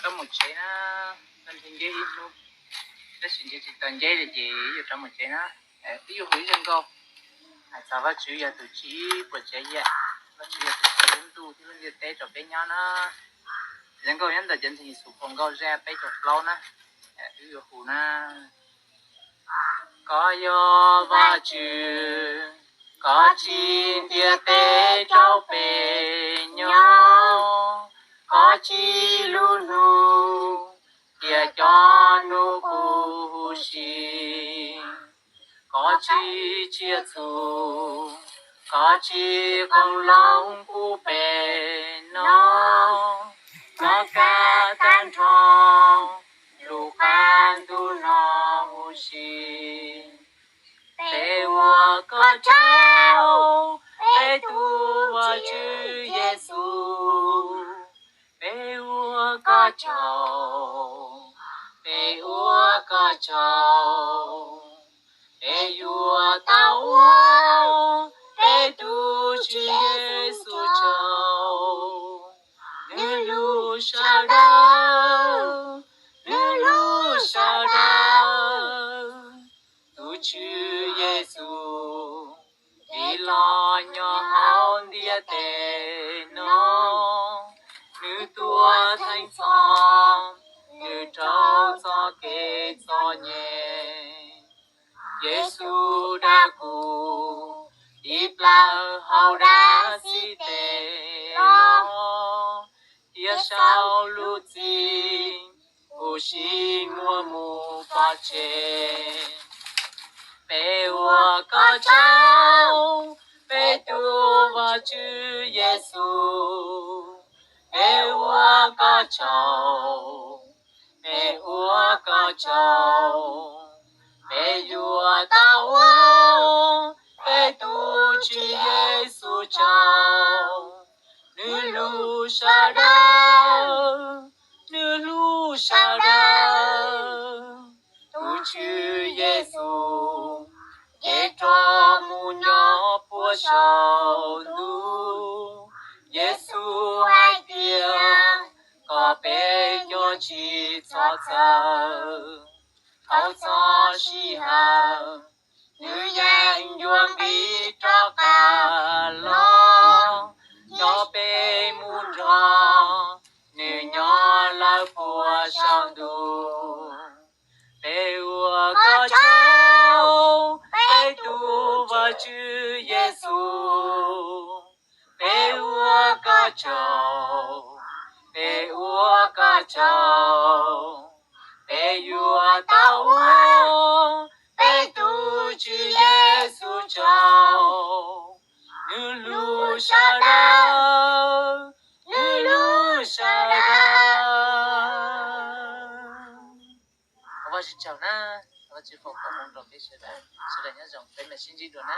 Rov mus tsev na, tag nrho nceb ib hnub, tab sis ntshai tsis tau nceb li ces yuav rov mus tsev na. Wb yuav hu ib zaj nkauj hais txog Vajtswv yog tus tsim ib puas tsav yam, Vajtswv yog tus tsim lub ntuj thiab lub ntiaj teb rau peb nyob na. Zaj nkauj nyob ntawm cov ntseeg Yexus phau Nkauj zaj peb caug plaub na. Wb yuav hu na. Koj yog Vajtswv, koj tsim ntiaj teb rau peb nyob, koj tsim lub hnub thiab cov hnub huv si. Koj tsim tsiaj txhu, koj tsim qoob loo pub peb noj, koj kav tag nrho lub qab ntuj no huv si. Peb ua koj tsaug, peb tus Vajtswv Yexus. Peb ua koj tsaug, peb ua koj tsaug. Peb yuav tau ua peb tus Tswv Yexus tsaug. Nws lub sawv daws, nws lub sawv daws, tus Tswv Yexus tig los nyob hauv ntiaj teb no. Nws tuav theej txhoj, nws raug txoj kev txom nyem. Yexus dag kuv tib plawg hauv dab xib teg los, thiab sau lub txim kuv sim muab mus pov tseg. Peb ua koj tsaug, peb tus Vajtswv Yexus. Peb ua koj tsaug, peb ua koj tsaug. Peb yuav tau ua peb tus Tswv Yexus tsaug. Nws lub sawv daws, nws lub sawv daws, tus Tswv Yexus nce rov mus nyob puag saum ntuj. Yexus hais tias kom peb nco tsis txhob txhawj, thaum txog sij hawm nws yeej yuav nqis rov qab los coj peb mus nrog nws nyob lawm puag saum ntuj. Peb ua koj tsaug, peb tus Vajtswv Yexus. Peb ua koj tsaug, peb ua koj tsaug. Peb yuav tau ua peb tus Tswv Yexus tsaug. Nws lub sawv daws, nws lub sawv daws. Ua Vajtswv tsaug na, Vajtswv foom koob hmoov rau peb sawv daws, sawv daws nyob zoo, peb mam sib ntsib dua na.